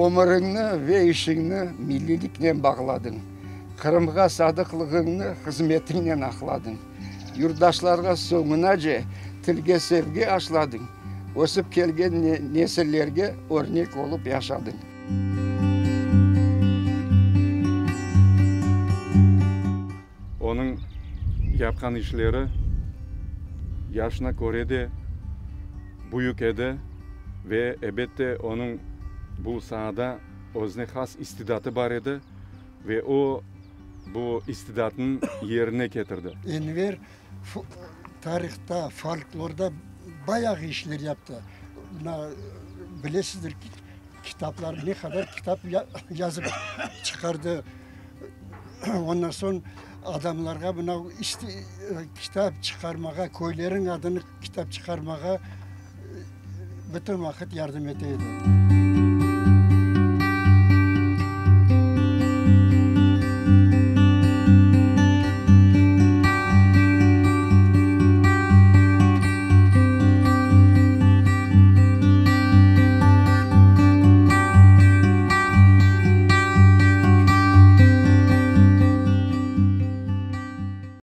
Ömüriñni ve işiñni milliyliknen bağladıñ, Qırımğa sadıqlığıñnı hızmetiñnen aqladıñ. Yurtdaşlarğa soñunace tilge sevgi aşladıñ, ösip kelgen nesillerge örnek olıp yaşadıñ. Onıñ yapqan işleri yaşına köre de büyük edi ve, ebette, onıñ bu saada özüne has istidatı bar edi ve o, bu istidatnı yerine ketirdi. Enver tarihta, folklorda bayağı işler yaptı. Mına, bilesizdir, kitaplar, ne qadar kitap yazıp çıqardı. Ondan soñ adamlarğa mına kitap çıqarmağa, köyleriñ adını kitap çıqarmağa bütün vaqıt yardım ete edi.